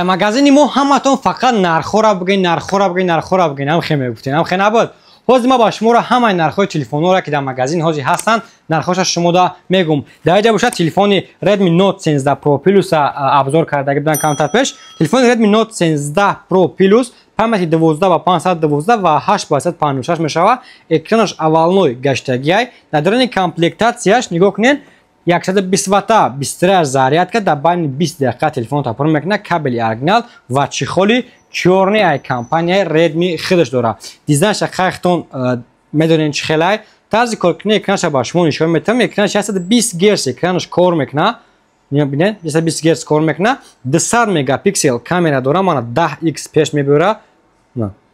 Магазини мо ҳаматон фақат нархҳоро бигӯен, нархҳоро бигӯен, нархҳоро бигӯен, ҳам хе мегуфтем, ҳам хе набуд. Ҳозир ма ба шуморо ҳамаи нархҳои телефонҳоро, ки дар магазин ҳозир ҳастанд, нархҳоша шумода мегӯм. Дар инҷа бошад, телефони Redmi Note 13 Pro Plus обзор кардаги будам камтар пеш. Телефони Redmi Note 13 Pro Plus памяти 12 ба 512 ва 8 ба 156 мешавад. Экранаш овальный гаштагиай. Дар даруни комплектатсияш нигоҳ кунед: 120 ватта быстрая зарядка, дар байни 20 дақиқа телефонро пур мекунад, кабели оригинал ва чехоли чёрный ай компанияи Redmi худаш дорад. Дизайнша хайхтон медонед, чӣ хелай. Тарзи коркунии экранаша ба шумо нишон метавам. Экранаш 120 герц экранаш кор мекунад, бинед, 120 герц кор мекунад. 200 мегапиксел камера дора, мана 10x пеш мебиёра,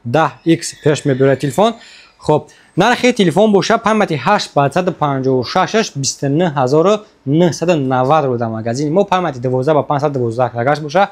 10x пеш мебиёра телефон. Хоб, нархи телефон боша, памяти 8 ба 156 29 990 рубл дар магазини мо. Памяти 12 ба 512 тагаш боша,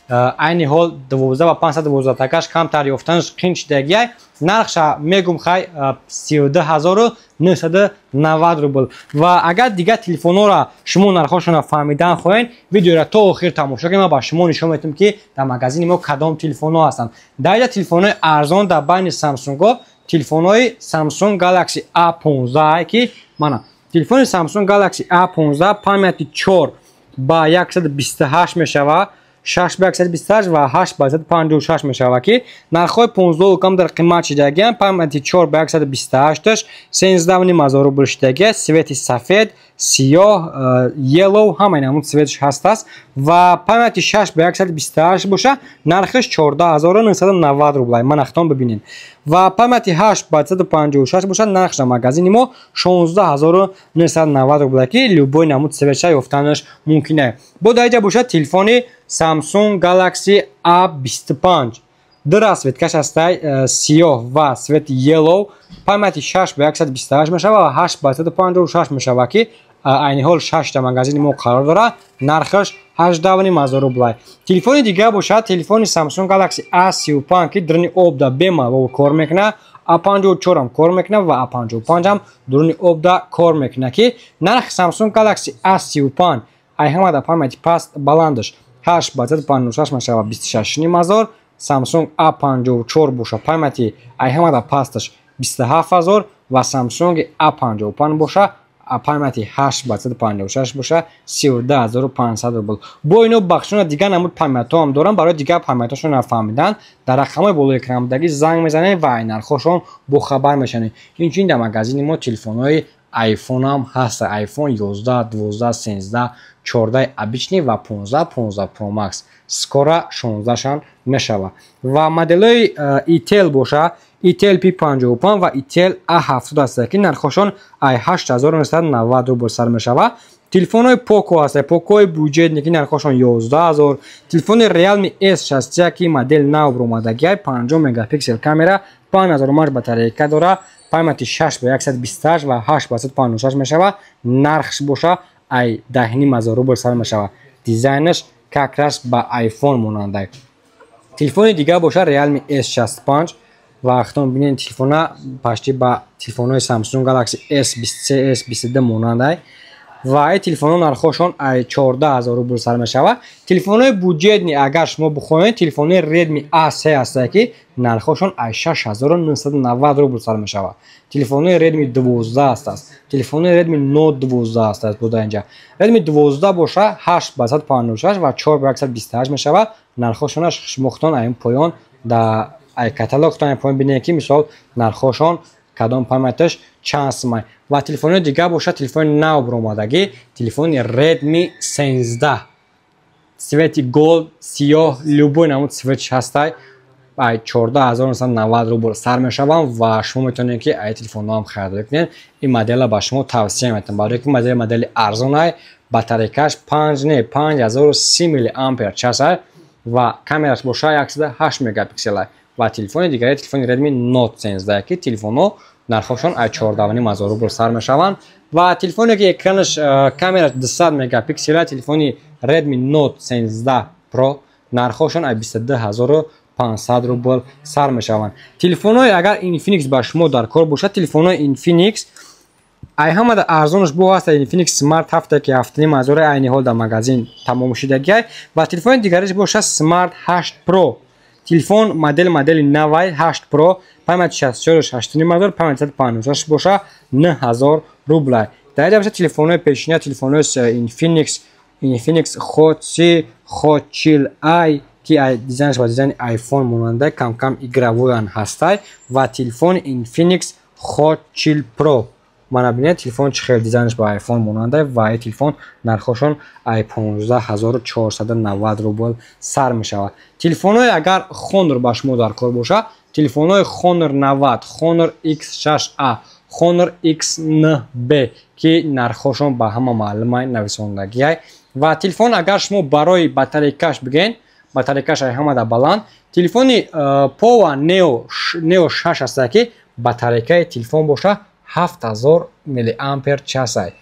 айни ҳол 12 ба 512 тагаш камтар ёфтанаш қин шидагиай. Нархша мегум, хай, 32 990 рубл. Ва агар дигар телефонҳоро шумо нархҳошонро фаҳмидан хоҳед, видеоро то охир тамошо кунед. Ман ба шумо нишон медиҳам, ки дар магазини мо кадом телефонҳо ҳастанд. Дар инҷа телефонҳои арзон дар байни Самсунго телефонҳои Samsung Galaxy A15, ки мана телефони Samsung Galaxy A15 памяти 4 ба 128 мешавад, 6 ба 128 ва 8 ба 156 мешавад, ки нархҳои 15 кам дар қимат шидагианд. Памяти 4 ба 128 13 500 рубл шидагия. Цвети сафед, сиёҳ, yellow, ҳамаи намуд цветш ҳастааст. Ва памяти 6 ба 128 боша, нархаш 14 990 рублай, ман ахтон бибинед. Ва памяти 8 ба 156 бошад, нархш дар магазини мо 16 990 рублай, ки любой намуд цветша ёфтанаш мумкин е. Бо дар инҷа бошад, телефони Samsung Galaxy A25 ду расцветкаш ҳастай, сиёҳ ва цвети yellow. Памяти 6 ба 128 мешавад ва 8 ба 156 мешавад, ки айни ҳол 6 дар магазини мо қарор дорад, нархаш 18 500 рублай. Телефони дигар бошад, телефони Samsung Galaxy A35, ки дуруни обда бемалол кор мекунад, A54 ҳам кор мекунад ва A55 ҳам дуруни обда кор мекунад, ки нархи Samsung Galaxy A35 ай ҳамада памяти паст баландаш 8 ба 156 мешавад 26 500. Samsung A54 боша, памяти ай ҳамада пасташ 27 000 ва Samsung A55 боша, памяти 8 ба 156 боша, 32 500 рубл. Бо ино бахшона дигар намуд памятҳо ҳам дорам. Барои дигар памятҳошон нафаҳмидан, дар рақамҳои болои экранбудагӣ занг мезанед ва ай нархҳошон бохабар мешавед. Инчунин дар магазини мо телефонҳои iPhone ҳам ҳаст: iPhone 11, 12, 13, 14 обычный ва 15, 15 Pro Max, скоро 16шам мешавад. Ва моделҳои Itel боша, Itel P55 ва Itel A70 ҳастанд, ки нархҳошон ай 8990 рубл сар мешавад. Телефонҳои Poco ҳастанд, Pocoи бюджетный, ки нархҳошон 11 000. Телефони Realme S61, ки модел нав баромадагиай, 50 мегапиксел камера, 5000 мАh батарейка дора, памяти 6 ба 128 ва 8 ба 156 мешавад, нархш боша ай 10 500 рубл сар мешавад. Дизайнаш как раз ба iPhone монандай. Телефони дигар боша, Realme S65. Ва худтон бинед, телефона почти ба телефонҳои Samsung Galaxy S23, S22 монандай. Ва ин телефонҳо нархҳошон ай 14 000 рубл сар мешавад. Телефонҳои бюджетный агар шумо бихоҳед, телефонҳои Redmi A3 ҳастанд, ки нархҳошон ай 6990 рубл сар мешавад. Телефонҳои Redmi 12 ҳастааст, телефонҳои Redmi Note 12 ҳастааст. Буда инҷа Redmi 12 боша, 8 ба 156 ва 4 ба 128 мешавад. Нархҳошона шумо худтон ай поён дар ай каталогтон ай поён бинед, ки мисол нархҳошон кадом памяташ чанд сумай. Ва телефонҳои дигар бошад, телефони нав баромадагӣ, телефони Redmi 13, цвети gold, сиёҳ, любой намуд цветш ҳастай, ай 14 990 рубл сар мешаванд. Ва шумо метавонед, ки ай телефонҳо ҳам харидорӣ кунед. Ин модела ба шумо тавсия метавам, барое ки модел модели арзонай. Батарейкаш 5 не, 5030 миллиампер часай ва камераш боша 108 мегапикселай. Ва телефони дигаре, телефони Redmi Note 13, ки телефонҳо нархҳошон ай 14 500 рубл сар мешаванд. Ва телефоне, ки экранаш, камераш 200 мегапиксела, телефони Redmi Note 13 Pro, нархҳошон ай 22 500 рубл сар мешаванд. Телефонҳои агар Infinix ба шумо дар кор бошад, телефонҳои Infinix Ай ҳамада арзонаш бо ҳаста Infinix Smart 7, ки 7500 айни ҳол дар магазин тамом шудагиай. Ва телефони дигариш боша Smart 8 Pro. Телефон модели навай 8 Pro, памяти 64 8500, памяти 156 боша 9000 рублай. Дар инҷа боша телефонҳои пешина, телефонҳои Infinix Hot C, Hot Chill i, ки дизайнаш ба дизайни iPhone монанда, кам-кам игровойан ҳастай. Ва телефони Infinix Hot Chill Pro. Мана бинед, телефон чӣ хел дизайнаш ба iPhone монанда. Ва ин телефон нархошон ай 15 490 рубл сар мешавад. Телефонҳои агар Honor ба шумо дар кор боша, телефонҳои Honor 90, Honor X6a, Honor X9b, ки нархошон ба ҳама маълумай, нависондагиай. Ва телефон агар шумо барои батарейкаш бигӯен, батарейкаш ай ҳамада баланд телефони Pova Neo 6 аста, ки батарейкаи телефон боша 7000 миллиампер часай,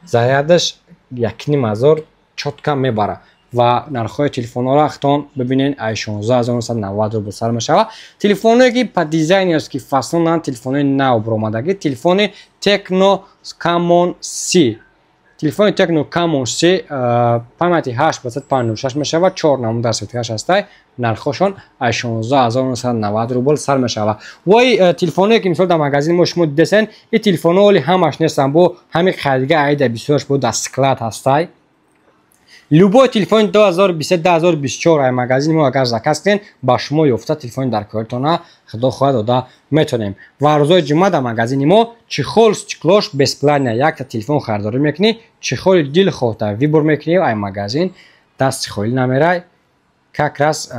зарядаш 1500 чётко мебара. Ва нархҳои телефонҳоро ахтон бибинед, ай 16 990 рубл сар мешавад. Телефонҳое, ки по дизайнерский фасонанд, телефонҳои нав баромадагӣ, телефони Tecno Camon C. Телефони Tecno Camon C памяти 8 556 мешавад, чор намуд расцветкаш ҳастай, нархҳошон аз 16 990 рубл сар мешавад. Вой, телефонҳое, ки мисол дар магазини мо шумо дидесен, ин телефонҳо оли ҳамаш нестанд, бо ҳамин қайдга айда бисёрш бо дар склад ҳастай. Любой телефони 2023, 2024 ай магазини мо агар заказ кунед, ба шумо ёфта телефони дар коритона, худо хоҳад, дода метонем. Ва рӯзои ҷумъа дар магазини мо чехол, стеклош бесплатно. Якта телефон харидорӣ мекунӣ, чехоли дилхоҳта выбор мекунӣ, ай магазин дасти холӣ намерай. Как раз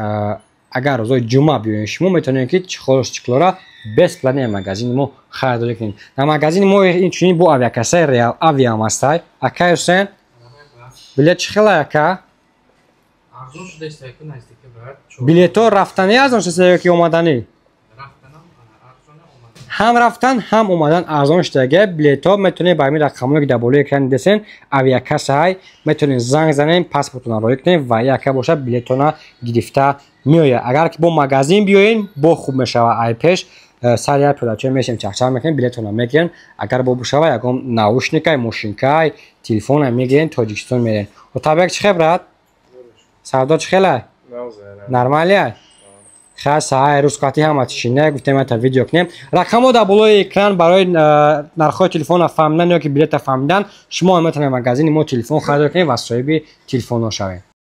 агар рӯзои ҷумъа биёед, шумо метавонед, ки чехолу стеклора бесплатно магазини мо харидорӣ кунед. Дар магазини мо инчунин бо авиакассаи Реал Авиам ҳастай. Акай Ҳусен, билет чӣ хела, ака? Арзон шуда иста, наздики брат. Билетҳо рафтанӣ арзон шуда ё ки омаданӣ? Рафтанам арзона, омадан. Ҳам рафтан, ҳам омадан арзон шудага билетҳо. Метавонед ба ҳамин рақамҳое, ки дар болои экран дидесен, авиакассаҳай, метавонед занг занед, паспортона роӣ кунед ва яка бошад, билетона гирифта меояд. Агар ки бо магазин биёен, бо хуб мешавад. Ай пеш сари як пиёдача мешем, чахчах мекунем, билетона мегирем. Агар бо бошава, ягон наушникай, мошинкай, телефона мегирем, Тоҷикистон мерем. Отабек, чӣ хел, брат, савдо чӣ хелай? Нормалия? Хай, саҳай рӯз қати ҳама тишина гуфтем, та видео кунем. Рақамҳо дар болои экран барои нархҳои телефона фаҳмидан ё ки билета фаҳмидан. Шумо метавонед магазини мо телефон харидор кунед ва соҳиби телефонҳо шавед.